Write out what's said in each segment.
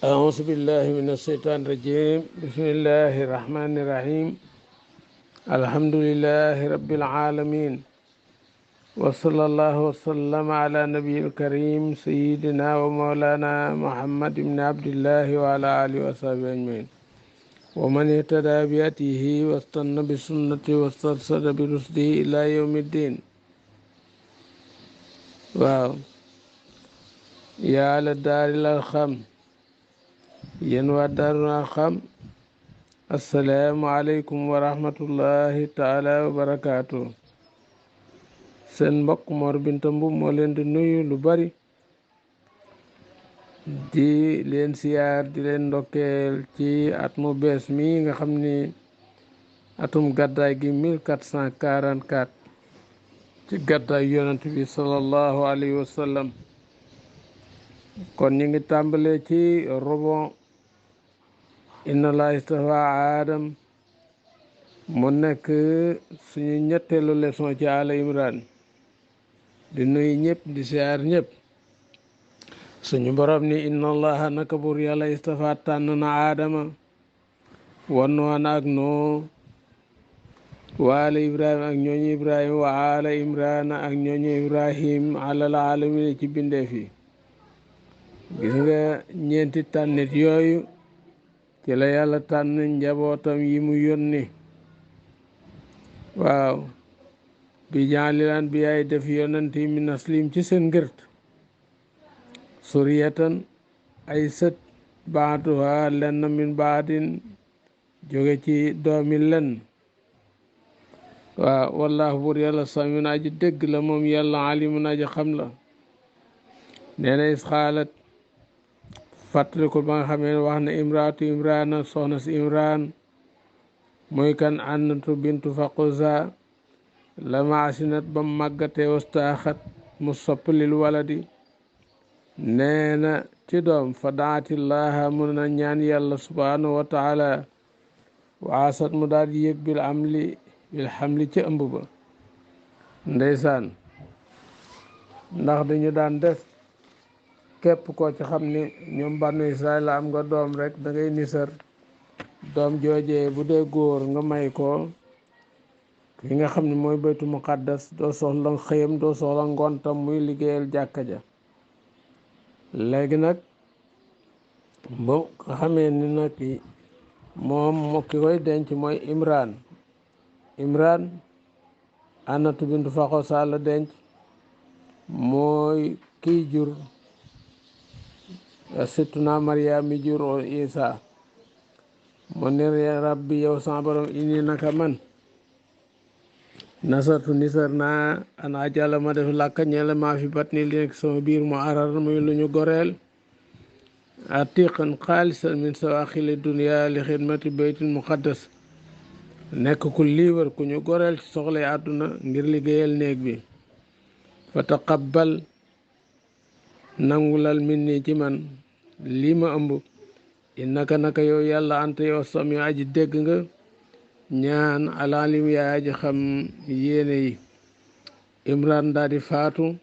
أعوذ بالله من الشيطان الرجيم بسم الله الرحمن الرحيم الحمد لله رب العالمين وصلى الله وسلم على نبي الكريم سيدنا ومولانا محمد بن عبد الله وعلى آله وصحبه أجمعين ومن اهتدى بهديه واستنى بسنته واسترشد برشده إلى يوم الدين. waaw yaa ala daaril arxam yéen waa daarul arxam asalaamualeykum wa rahmatullahi taala wa barakaatu. seen mbokk Mor Binta Mbub moo leen di nuyu lu bari di leen siyaar di leen ndokkeel ci at mu bees mi nga xam ni atum gàddaay gi 1444 ci gàddaay yonent bi sallallahu alayhi wa sallam. kon ñu ngi tàmbalee ci robon inna laa istafa aadam mu nekk suñu ñetteelu leçon ci Ala Imran di nuyu ñëpp di siyaar ñëpp. suñu borom ni inna allaha naka bur yàlla istafa tànn na aadama wan waan ak noo wa ala ibrahima ak ñooñu ibrahima wa ala imrana ak ñooñu ibrahim alal alamin ci bindeef yi. gis nga ñeenti tànnit yooyu ci la yàlla tànn njabootam yi mu yónni. waaw bi jaalil anbiyaay def yonent yi min aslim ci seen ngërt suriyatan ay sët baaduha lenn min baadin jóge ci doomi lenn. waaw wallahu bur yàlla samiun aji dégg la moom yàlla alimun aji xam la. nee na is xaalat fàttalikul ba nga xamee ne wax na imraatu imrana soxna si imran muy kan ànnatu bintu faquza la maasinat ba màggate wastaaxat mu soppalil waladi. nee na ci doom fa daatillaha mun na ñaan yàlla subhanahu wa taala waasat mu daal di yëg bil xamli ci ëmb ba. ndeysaan ndax dañu daan def képp koo ci xam ne ñoom bànnu Israel la am nga doom rek da ngay nisar doom joojee bu dee góor nga may ko ki nga xam ne mooy baytu muqaddas doo soxla xëyam doo soxla ngontam muy liggéeyal jàkka ja. léegi nag boo xamee ni nag moom ki koy denc mooy imran Annatu bintu Faxosa la denc mooy kiy jur sittuna Maryam mi jur Isa. mu ne rabbi yow sama borom ini naka man nasartu nisar naa an ajala ma def làkka ñeela maa fi batni li nekk sama biir mu arar muy lu ñu goreel atiqan xaalisan min sawaxili dunia li xidmati baytil muqaddas nekk ku liibar ku ñu goreel ci soxlay àdduna ngir liggéeyal néeg bi. fa taqabbal nangulal min nii ci man lii ma ëmb innaka naka yow yàlla anta yow sami aji dégg nga ñaan alalim yaa aji xam yéene yi. imran daal di faatu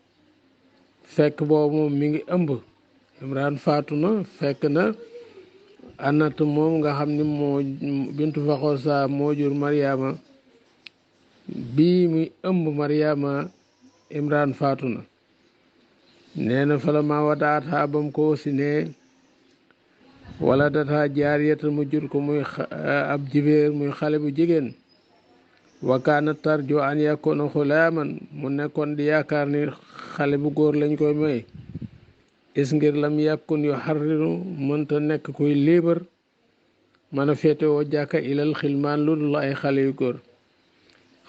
fekk boobu moom mi ngi ëmb. imran faatu na fekk na Annatu moom nga xam ni moo bintu Faxosa moo jur Mariama bii muy ëmb Mariama imran faatu na. nee na fala ma wadaat ha bam ko wasinee wala data jaariyatan mu jur ko muy ab jibéer muy xale bu jigéen. wa kaana tarju an yakuna xulaaman mu nekkoon di yaakaar ni xale bu góor lañ koy may is ngir lam yàkkun yu xarriru mënta nekk kuy liibar mën a féetewoo jàkka ilal xilmaan lu dul ay xale yu góor.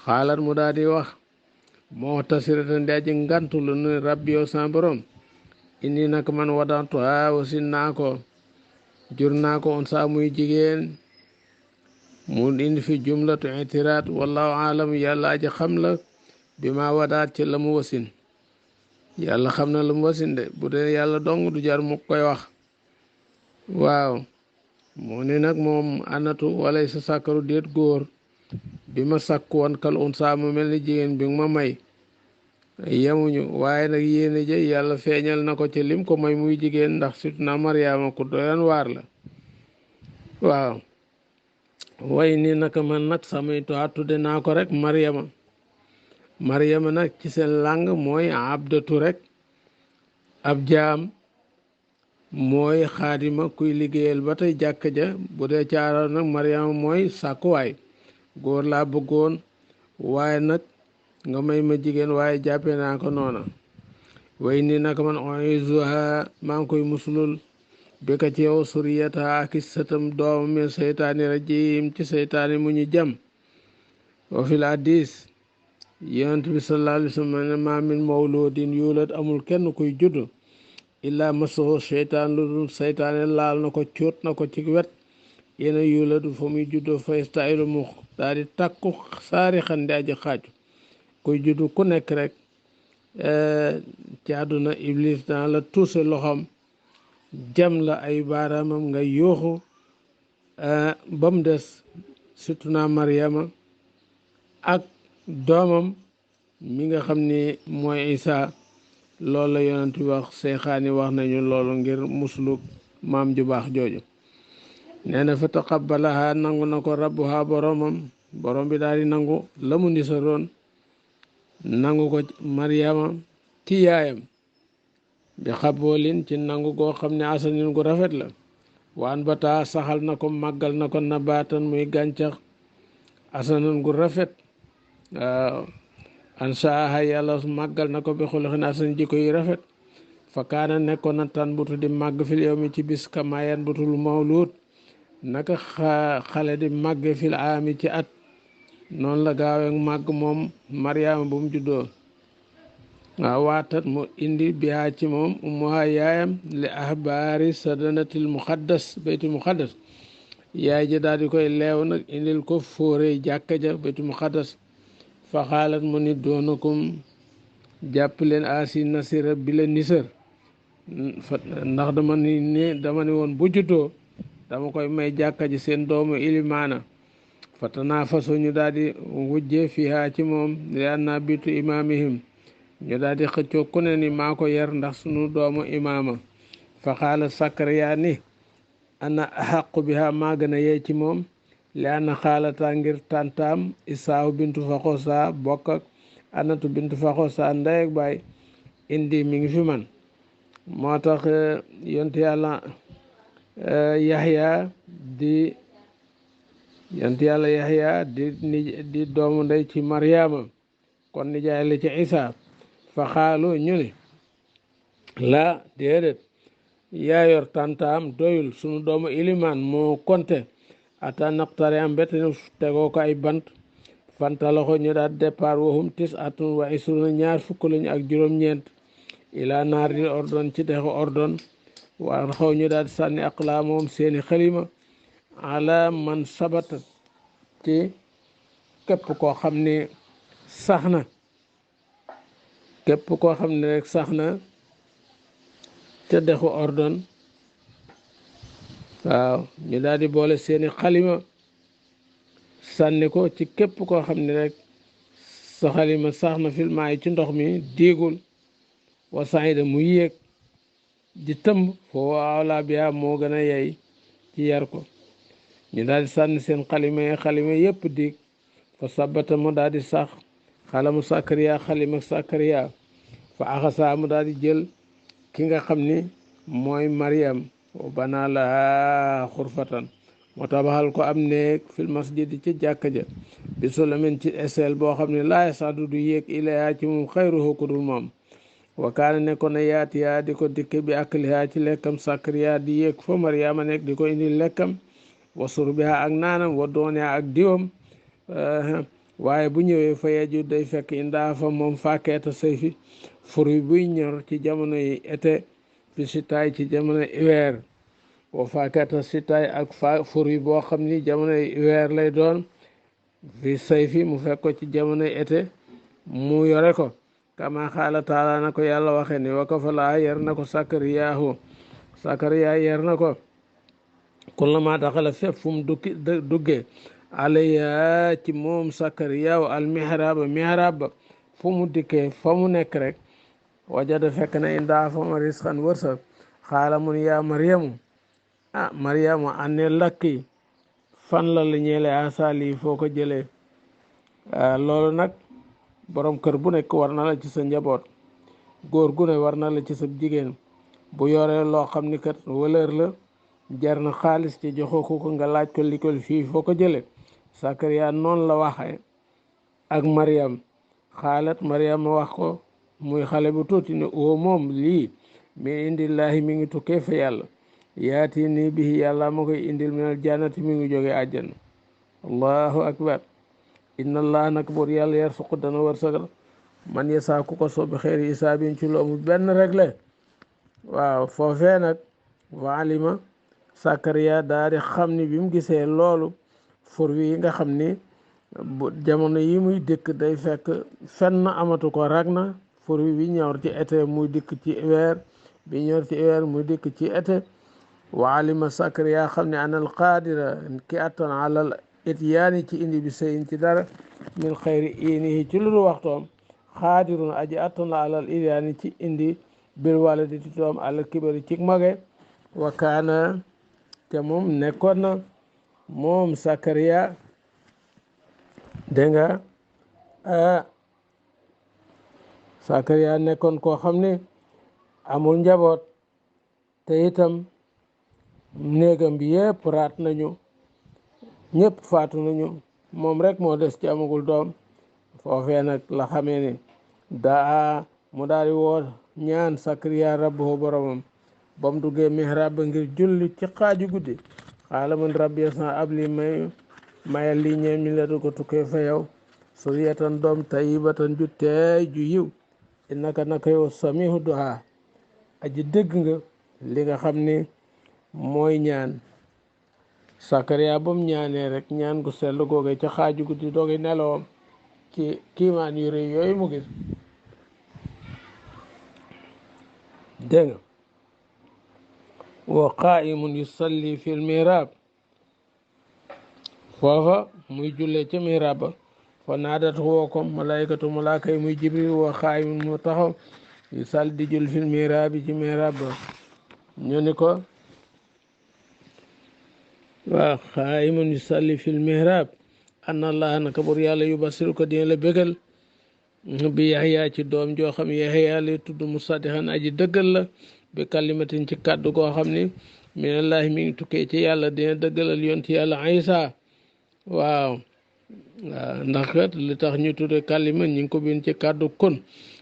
xaalat mu daal di wax moo tasiratan di aji ngantu lu nu rabbi yow sa borom indi nag man wadantu wasin naa ko jur naa ko on saa muy jigéen. mu indi fi jumlatu itiraat wallahu alam yàlla aji xam la bi ma wadaat ci la mu wasin. yàlla xam na la mu wasin de bu dee yàlla dong du jar mu koy wax. waaw mu ni nag moom Annatu walay sa sàkkaru déet góor bi ma sàkk woon kal un saa mu mel ni jigéen bi ma may yemuñu waaye nag yéene ja yàlla feeñal na ko ci lim ko may muy jigéen ndax surtout na Mariama ku doyan waar la waaw way ni naka man nag samay tuwaa tudde naa ko rek Mariama nag ci seen làng mooy abdatu rek ab jaam mooy xaadima kuy liggéeyal ba tey jàkk ja bu dee caaro nag Mariama mooy sàkkuwaay góor laa bëggoon waaye nag nga may ma jigéen waaye jàppe naa ko noona way ni naka man u'iizuha maa ngi koy musulul bi ka ci yow suriyata ak sëtam doomam min seytaani rajim ci seytaani mu ñu jam wa fil hadis yonent bi sallallahu alayhi wa sallam ne ma min mawludin yuulat amul kenn kuy judd illaa masahu seytaan lu dul seytaane laal na ko cuut na ko ci wet yéena yuuladu fa muy juddoo fa yastailu mu daal di takku saari xandi aji xaaju kuy juddu ku nekk rek ci àdduna iblis dana la tuuse loxoom jam la ay baaraamam nga yuuxu ba mu des surtout na Mariama ak doomam mi nga xam ni mooy Isa loolu la yonent bi wax seyxaani wax nañu loolu ngir muslu maam ju baax jooju nee na fa taqabbalaha nangu na ko rabbuha borom bi daal di nangu la mu nisaroon nangu ko Mariama ci yaayam bi xaboolin ci nangu goo xam ne asanin gu rafet la waan bata saxal na ko màggal na ko nabaatan muy gàncax asanan gu rafet waaw ansaaha yàlla màggal na ko bi xuluxin asan jikko yi rafet fa kaana nekkoon na tan butu di màgg fil yow mi ci bis kamayan butul mawluud naka xale di màgge fil aami ci at noonu la gaawee màgg moom Mariama bu mu juddoo waaw waatat mu indi bihaa ci moom ummuha yaayam li ahbaari sadanatil muqaddas baytul muqaddas yaay ja daal di koy leew nag indil ko fóoree jàkka ja baytul muqaddas fa xaalat mu ni doonakum jàpp leen asi nasira bi la nisër ndax dama ni woon bu juddoo dama koy may jàkka ji seen doomu ilimaana fa tanaafasu ñu daal di wujje fiha ci moom li anna bitu imaamihim ñu daal di xëccoo ku ne ni maa ko yar ndax sunu doomu imaama fa xaalat Sakariya ni ana axaqu biha maa gën a yey ci moom li ana xaalata ngir tantaam isaahu bintu faxosa bokk ak anatu bintu faxosa ndey ak baay indi mi ngi fi man moo tax yonte yàlla yaxya di doomu ndey ci Mariama kon nijaay la ci Isa fa xaalu ñu ni la déedéet yaa yor tantaam doyul sunu doomu ilimaan moo konte ata naqtare am bett ne tegoo ko ay bant fantaloxo ñu daal départ waxum tis atun wa isruna ñaar fukk lañu ak juróom-ñeent ila naar di ordon ci dexu ordon waa xaw ñu daal sànni aqlaa moom seeni xalima ala man sabata ci képp koo xam ne sax na rek sax na ca dexu ordon waaw ñu daal di boole seeni xalima sànni ko ci képp koo xam ne rek sa xalima sax na filmaa yi ci ndox mi déegul wasaayida mu yéeg di tëmb foo awlaa biya moo gën a yey ci yar ko ñu daal di sànni seen xalima yépp diig fa sabata mu daal di sax xalamu Sakariya xalima Sakariya fa axasa mu daal di jël ki nga xam ni mooy Mariam wa bana laha xurfatan moo tabaxal ko am néeg fil masjid ci jàkka ja bi sulamin ci eseel boo xam ne laa yasadu du yéeg ilaya ci moom xayruhu ku dul moom wa kaana nekkoon na yaatiyaa di ko dikke bi aklihaa ci lekkam Sakariya di yéeg fa Mariama nekk di ko indi lekkam wa surbiha ak naanam wa dooniha ak diwam waaye bu ñëwee fa yeju day fekk indaa fa moom faakeeta sayfi fruit buy ñor ci jamono yi été fi sitaay ci jamono hiver wa faakeeta sitaay ak fruit boo xam ni jamono hiver lay doon fi sayfi mu fekk ko ci jamono été mu yore ko kama xaala taala na ko yàlla waxe ni wa kafalaa yer na ko Sakariya yer na ko kullama daxala fépp fu mu duggee alayha ci moom Sakariya wa al mihrab fu mu dikkee fa mu nekk rek wajada fekk na indaa fa ma risqan wërsëg xaala mun yaa maryamu maryamu anne lakki fan la ñeele asali foo ko jëlee loolu nag borom kër bu nekk war na la ci sa njaboot góor gu ne war na la ci sa jigéen bu yoree loo xam ni kat valeur la jar na xaalis ci joxoo ko nga laaj ko li ko fii foo ko jëlee Sakariya noonu la waxee ak Mariam xaalat Mariam wax ko muy xale bu tuuti ne o moom lii min indillahi mi ngi tukkee fa yàlla yaati nii bihi yàlla ma koy indil minal jannati mi ngi jóge àjjana allahu akbar inna allah nag buur yàlla yarsuqu dana wërsëgal man yasaa ku ko soobi xeeri isaabin ci lu amul benn réglé waaw foofee nag waalima Sakariya daal di xam ni bi mu gisee loolu fur wi nga xam ni jamono yi muy dikk day fekk fenn amatu ko rag na fur wi ñor ci été muy dikk ci weer bi ñor ci weer muy dikk ci été waalima Sakariya xam ne anal qaadira ki attan alal ityaani ci indi bi sëyin ci dara min xayri inihi ci lu waxtoom xaadirun aji attan la alal ityaani ci indi bil waladi ti toom alal kibari ci mage wa kaana te moom nekkoon na moom Sakariya dégg nga Sakariya nekkoon koo xam ne amul njaboot te itam néegam bi yëpp raat nañu ñëpp faatu nañu moom rek moo des ci amagul doom foofee nag la xamee ni daa mu daal di woo ñaan Sakariya rabbahu boromam ba mu duggee mihrab ba ngir julli ci xaaju guddi xaala man rabbi yasna ab li mayal lii ñeen mi la du ko tukkee fa yow suriyatan doom tayyibatan ju teey ju yiw innaka naka yow samihu duha aji dégg nga li nga xam ni mooy ñaan Sakariya ba mu ñaanee rek ñaan gu sell googe ca xaaju guddi doogi nelawam ci kiimaan yu rëy yooyu mu gis dégg nga wa qaa'imun yusalli fil mihrab foofa muy jullee ca mihrab ba fa naadat woo ko malaykatu malaaka yi muy jibril wa qaa'imun mu taxaw yusalli di jul fil mihrab ci mihrab ba ñu ni ko wa qaa'imun yusalli fil mihrab anna allaha naka bur yàlla yubasiru ko dina la bégal bi Yaxya ci doom joo xam Yaxya lay tudd musaddiqan aji dëggal la bi kalimatin ci kàddu koo xam ni minallahi mi ngi tukkee ci yàlla dina dëggalal yonti yàlla Isa waaw ndax kat li tax ñu tudde kalima ñi ngi ko bind ci kàddu kun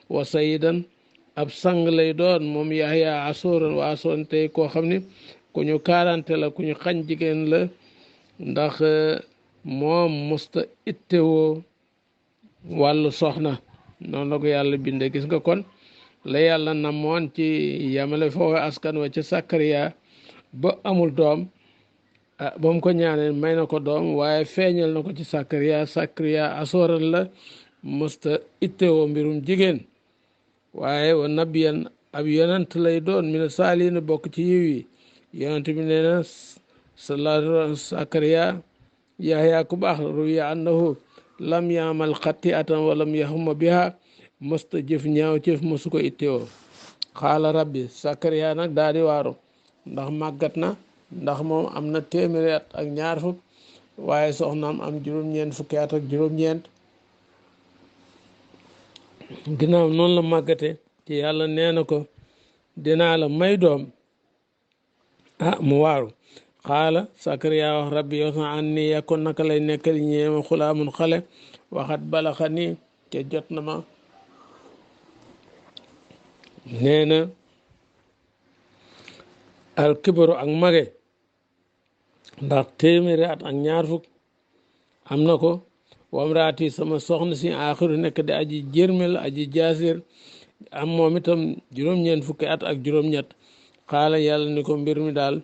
wa sayidan ab sang lay doon moom Yaxya asuran wa asuran tey koo xam ni ku ñu kaarante la ku ñu xañ jigéen la ndax moom musta ittewoo wàllu soxna noonu la ko yàlla bindee gis nga kon la yàlla namoon ci yamale foofu askan wa ca Sakariya ba amul doom ba mu ko ñaanee may na ko doom waaye feeñal na ko ci Sakariya asooral la musta ittewoo mbirum jigéen waaye wa nabiyan ab yonent lay doon mina saaliina bokk ci yiw yi yonent bi nee na sallallahu Sakariya Yaxya ku baax ruwiya annahu lam yaamal xatti atan walam yaxuma biha mësta jëf ñaaw jëf mësu ko ittewoo xaala rabbi Sakariya nag daal di waaru ndax màggat na ndax moom am na téeméeri at ak ñaar fukk waaye soxnaam am juróom-ñeent fukki at ak juróom-ñeent ginnaaw noonu la màggate ci yàlla nee na ko dinaa la may doom mu waaru xaala Sakariya wax rabbi yow sa an nii yakkoon naka lay nekkal ñeema xulaamun xale waxat balaxa nii te jot na ma nee na al kibaru ak mage ndax téeméeri at ak ñaar fukk am na ko wamraati sama soxna si aaxiru nekk di aji jërmel aji jaasir am moom itam juróom-ñeent fukki at ak juróom-ñett xaala yàlla ni ko mbir mi daal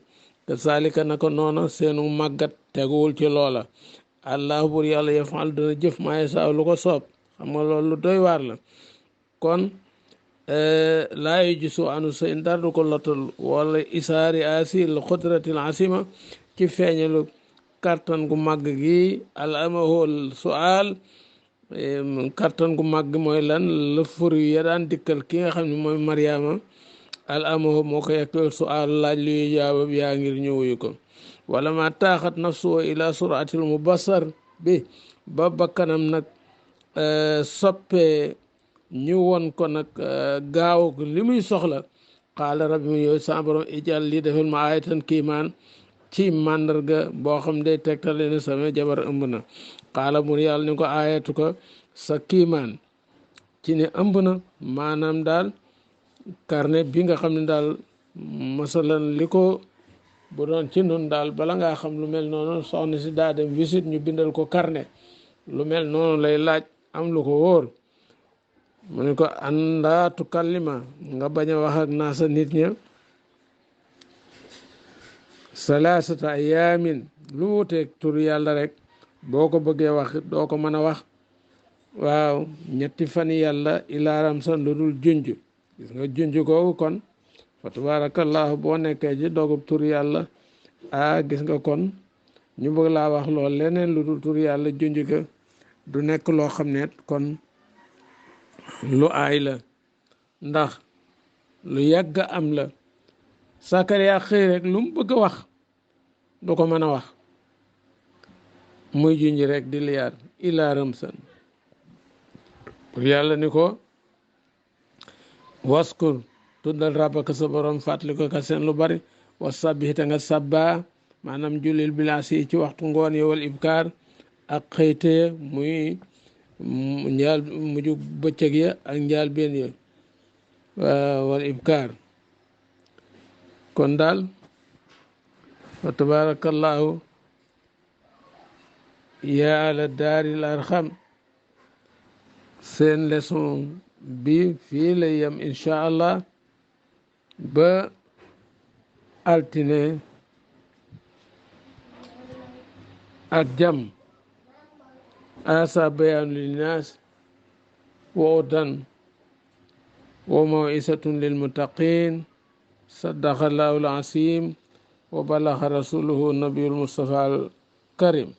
te saalika na ko noona seenu màggat teguwul ci loola allah bur yàlla yafal dana jëf maaye saaw lu ko soob xam nga loolu lu doy waar la kon laa yu gisu anu sa in dara du ko lottal wala isaari asil xudratil asima ci feeñalu kartan gu màgg gi al amahol sual kattan gu màgg mooy lan la fur ya daan dikkal ki nga xam ne mooy Mariama al amoo moo ko yekkal su aal laaj luy jaawab yaa ngir ñëwuyu ko wala ma taaxat nafsu ila suratil mubassar bi ba bakkanam nag soppee ñu won ko nag gaaw li muy soxla qaala rabbi mu yow sa borom ijal lii defal ma ayatan kiimaan ci màndarga boo xam day tegtale ne sama jabar ëmb na qaala mun yàlla ni ko ayatu ko sa kiimaan ci ne ëmb na maanaam daal carnet bi nga xam ne daal masalan li ko bu doon ci nun daal bala ngaa xam lu mel noonu soxna si daa dem visite ñu bindal ko carnet lu mel noonu lay laaj am lu ko wóor mu ne ko anda tukallima nga bañ a wax ak naasa nit ña salaasata ayaamin lu wuteeg tur yàlla rek boo ko bëggee wax doo ko mën a wax waaw ñetti fan yàlla ilaaram san lu dul junj gis nga junj googu kon fa tabarakallahu boo nekkee ci dogub tur yàlla gis nga kon ñu bëgg laa wax lool leneen lu dul tur yàlla junj ga du nekk loo xam ne kon lu aay la ndax lu yàgg am la Sakariya xëy rek lu mu bëgg a wax du ko mën a wax muy junj rek di liyaar ilaa ramsan pour yàlla ni ko waskur tuddal rabbaka sa borom fàttali ko ka seen lu bari wa sabbih te nga sabba maanaam julil bilaasi ci waxtu ngoon yi wal ibkaar ak xëyte muy njaal mujj bëccëg ya ak njaal benn ya wal ibkaar kon daal fa tabarakallahu yaa ala daaril arxam seen leçon bi fii lay yem incha allah ba altine ak jàmm asa bayaanu linnaas wa udan wa mawisatun lilmuttaqin saddaqa allahu al-asim wa balaxa rasuluhu nabiyul mustafa al karim